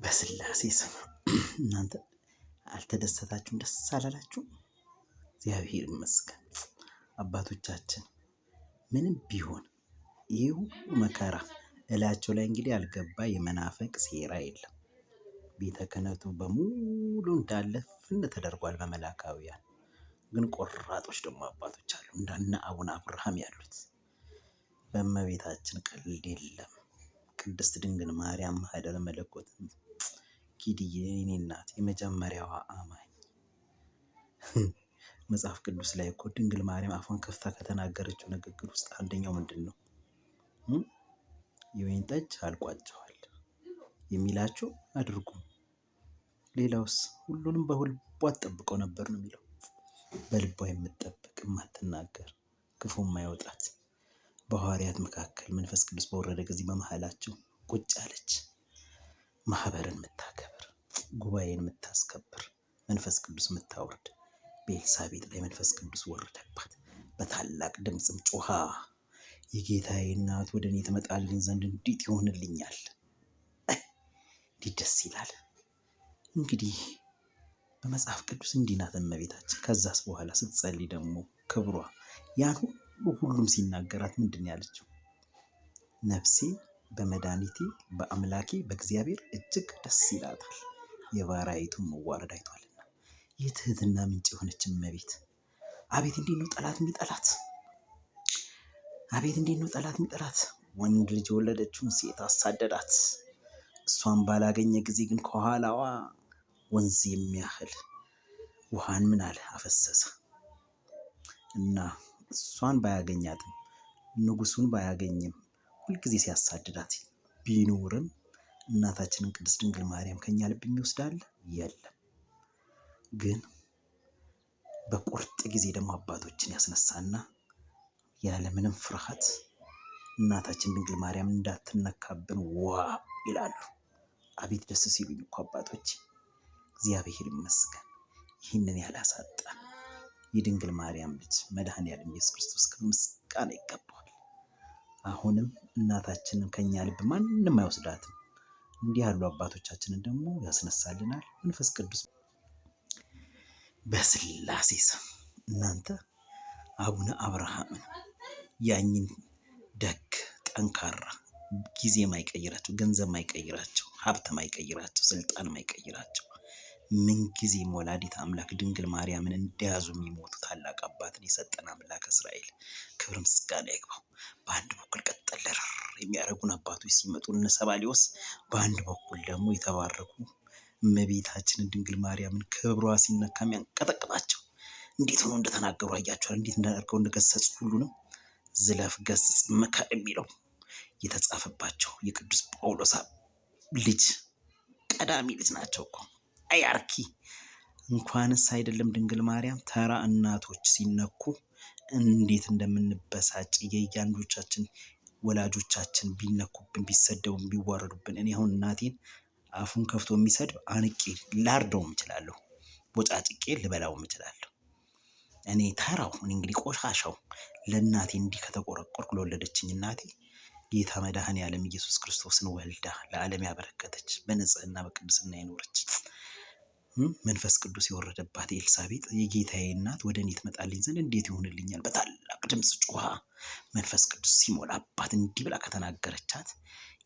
በስላሴ ስም እናንተ አልተደሰታችሁም? ደስ አላላችሁም? እግዚአብሔር ይመስገን። አባቶቻችን ምንም ቢሆን ይህ ሁሉ መከራ እላቸው ላይ እንግዲህ ያልገባ የመናፈቅ ሴራ የለም። ቤተ ክህነቱ በሙሉ እንዳለ ፍን ተደርጓል በመላካውያን። ግን ቆራጦች ደግሞ አባቶች አሉ እንደነ አቡነ አብርሃም ያሉት። በእመቤታችን ቀልድ የለም። ቅድስት ድንግል ማርያም ማህደረ መለኮት ኪድዬ የኔ እናት የመጀመሪያዋ አማኝ። መጽሐፍ ቅዱስ ላይ እኮ ድንግል ማርያም አፏን ከፍታ ከተናገረችው ንግግር ውስጥ አንደኛው ምንድን ነው? የወይን ጠጅ አልቋቸዋል የሚላችሁ አድርጉ። ሌላውስ ሁሉንም በልቧ ጠብቀው ነበር ነው የሚለው። በልቧ የምትጠብቅ የማትናገር ክፉ የማይወጣት በሐዋርያት መካከል መንፈስ ቅዱስ በወረደ ጊዜ በመሃላቸው ቁጭ አለች። ማህበርን የምታከብር ጉባኤን የምታስከብር መንፈስ ቅዱስ የምታወርድ በኤልሳቤጥ ላይ መንፈስ ቅዱስ ወረደባት። በታላቅ ድምፅም ጮኻ የጌታዬ እናት ወደ እኔ ትመጣልኝ ዘንድ እንዴት ይሆንልኛል? እንዴት ደስ ይላል! እንግዲህ በመጽሐፍ ቅዱስ እንዲህ ናት እመቤታችን። ከዛስ በኋላ ስትጸልይ ደግሞ ክብሯ ያን ሁሉ ሁሉም ሲናገራት ምንድን ነው ያለችው? ነፍሴ በመድኃኒቴ በአምላኬ በእግዚአብሔር እጅግ ደስ ይላታል፣ የባሪያይቱን መዋረድ አይቷልና። የትህትና ምንጭ የሆነች እመቤት አቤት እንዴት ነው ጠላት የሚጠላት! አቤት እንዴት ነው ጠላት የሚጠላት! ወንድ ልጅ የወለደችውን ሴት አሳደዳት። እሷን ባላገኘ ጊዜ ግን ከኋላዋ ወንዝ የሚያህል ውሃን ምን አለ አፈሰሰ። እና እሷን ባያገኛትም ንጉሱን ባያገኝም ሁልጊዜ ሲያሳድዳት ቢኖርም እናታችንን ቅድስት ድንግል ማርያም ከኛ ልብ የሚወስዳል የለም። ግን በቁርጥ ጊዜ ደግሞ አባቶችን ያስነሳና ያለምንም ፍርሃት እናታችን ድንግል ማርያም እንዳትነካብን ዋ ይላሉ። አቤት ደስ ሲሉኝ እኮ አባቶች፣ እግዚአብሔር ይመስገን ይህንን ያላሳጣን የድንግል ማርያም ልጅ መድኃኔዓለም ኢየሱስ ክርስቶስ ክብር ምስጋና ይገባዋል። አሁንም እናታችንን ከኛ ልብ ማንም አይወስዳትም። እንዲህ ያሉ አባቶቻችንን ደግሞ ያስነሳልናል መንፈስ ቅዱስ። በስላሴ ስም እናንተ አቡነ አብርሃምን ያኝን ደግ ጠንካራ ጊዜ ማይቀይራቸው፣ ገንዘብ ማይቀይራቸው፣ ሀብት ማይቀይራቸው፣ ስልጣን ማይቀይራቸው ምንጊዜም ወላዲተ አምላክ ድንግል ማርያምን እንደያዙ የሚሞቱ ታላቅ አባትን የሰጠን አምላክ እስራኤል ክብር ምስጋና ይግባው። በአንድ በኩል ቀጠል የሚያደርጉን አባቶች ሲመጡ እነ ሰባሊዮስ፣ በአንድ በኩል ደግሞ የተባረኩ እመቤታችንን ድንግል ማርያምን ክብሯ ሲነካ የሚያንቀጠቅጣቸው እንዴት ሆኖ እንደተናገሩ አያቸዋል። እንዴት እንዳደርገው እንደገሰጹ ሁሉንም ዝለፍ፣ ገስጽ፣ ምከር የሚለው የተጻፈባቸው የቅዱስ ጳውሎስ ልጅ ቀዳሚ ልጅ ናቸው እኮ አያርኪ። እንኳንስ አይደለም ድንግል ማርያም ተራ እናቶች ሲነኩ እንዴት እንደምንበሳጭ የእያንዶቻችን ወላጆቻችን ቢነኩብን ቢሰደቡን ቢዋረዱብን፣ እኔ አሁን እናቴን አፉን ከፍቶ የሚሰድብ አንቄ ላርደውም እችላለሁ፣ ቦጫጭቄ ልበላውም እችላለሁ። እኔ ተራው እኔ እንግዲህ ቆሻሻው ለእናቴ እንዲህ ከተቆረቆርኩ ለወለደችኝ እናቴ ጌታ መድኃኔዓለም ኢየሱስ ክርስቶስን ወልዳ ለዓለም ያበረከተች በንጽህና በቅድስና የኖረች መንፈስ ቅዱስ የወረደባት ኤልሳቤጥ የጌታዬ እናት ወደ እኔ ትመጣልኝ ዘንድ እንዴት ይሆንልኛል? በታላቅ ድምፅ ጮኻ መንፈስ ቅዱስ ሲሞላባት እንዲህ ብላ ከተናገረቻት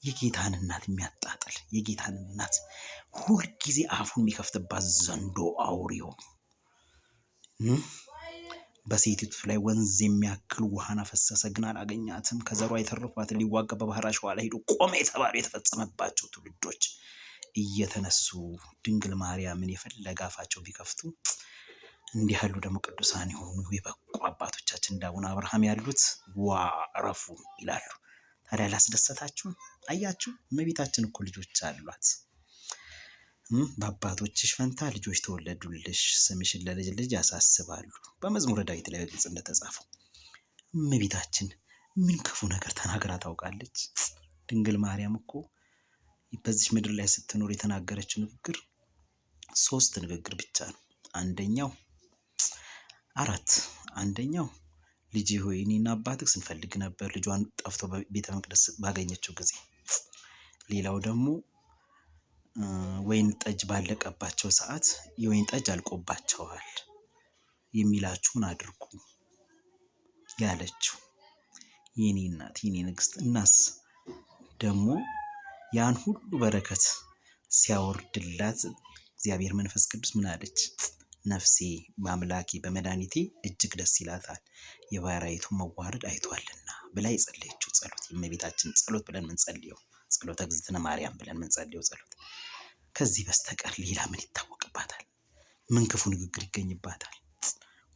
የጌታን እናት የሚያጣጥል የጌታን እናት ሁልጊዜ አፉን የሚከፍትባት ዘንዶ አውሬው በሴቲቱ ላይ ወንዝ የሚያክል ውሃን አፈሰሰ፣ ግን አላገኛትም። ከዘሯ የተረፏትን ሊዋጋ በባህር አሸዋ ላይ ሄዶ ቆመ የተባሉ የተፈጸመባቸው ትውልዶች እየተነሱ ድንግል ማርያምን የፈለገ አፋቸው ቢከፍቱ እንዲህ ያሉ ደግሞ ቅዱሳን የሆኑ የበቁ አባቶቻችን እንደ አቡነ አብርሃም ያሉት ዋ እረፉ ይላሉ። ታዲያ ላስደሰታችሁ? አያችሁ፣ እመቤታችን እኮ ልጆች አሏት። በአባቶችሽ ፈንታ ልጆች ተወለዱልሽ፣ ስምሽን ለልጅ ልጅ ያሳስባሉ። በመዝሙረ ዳዊት ላይ በግልጽ እንደተጻፈው እመቤታችን ምን ክፉ ነገር ተናግራ ታውቃለች? ድንግል ማርያም እኮ በዚች ምድር ላይ ስትኖር የተናገረችው ንግግር ሶስት ንግግር ብቻ ነው። አንደኛው አራት አንደኛው ልጄ ሆይ እኔና አባትህ ስንፈልግ ነበር፣ ልጇን ጠፍቶ በቤተ መቅደስ ባገኘችው ጊዜ። ሌላው ደግሞ ወይን ጠጅ ባለቀባቸው ሰዓት የወይን ጠጅ አልቆባቸዋል የሚላችሁን አድርጉ ያለችው የኔ እናት የኔ ንግስት። እናስ ደግሞ ያን ሁሉ በረከት ሲያወርድላት እግዚአብሔር መንፈስ ቅዱስ ምን አለች? ነፍሴ በአምላኬ በመድኃኒቴ እጅግ ደስ ይላታል፣ የባሪያይቱን መዋረድ አይቷልና ብላ የጸለየችው ጸሎት፣ የእመቤታችን ጸሎት ብለን ምንጸልየው ጸሎተ እግዝእትነ ማርያም ብለን ምንጸልየው ጸሎት። ከዚህ በስተቀር ሌላ ምን ይታወቅባታል? ምን ክፉ ንግግር ይገኝባታል?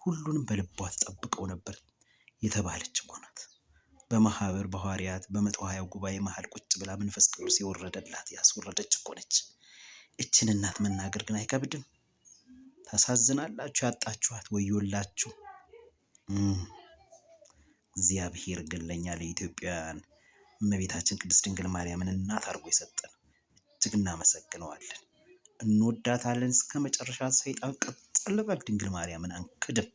ሁሉንም በልቧ ተጠብቀው ነበር የተባለች እኮ ናት። በማህበር በሐዋርያት በ120 ጉባኤ መሃል ቁጭ ብላ መንፈስ ቅዱስ የወረደላት ያስወረደች እኮ ነች። እችን እናት መናገር ግን አይከብድም። ታሳዝናላችሁ፣ ያጣችኋት ወዮላችሁ። እግዚአብሔር ግን ለእኛ ለኢትዮጵያውያን እመቤታችን ቅድስት ድንግል ማርያምን እናት አድርጎ የሰጠን እጅግ እናመሰግነዋለን፣ እንወዳታለን እስከ መጨረሻ። ሰይጣን ቀጥል በል ድንግል ማርያምን አንክድም።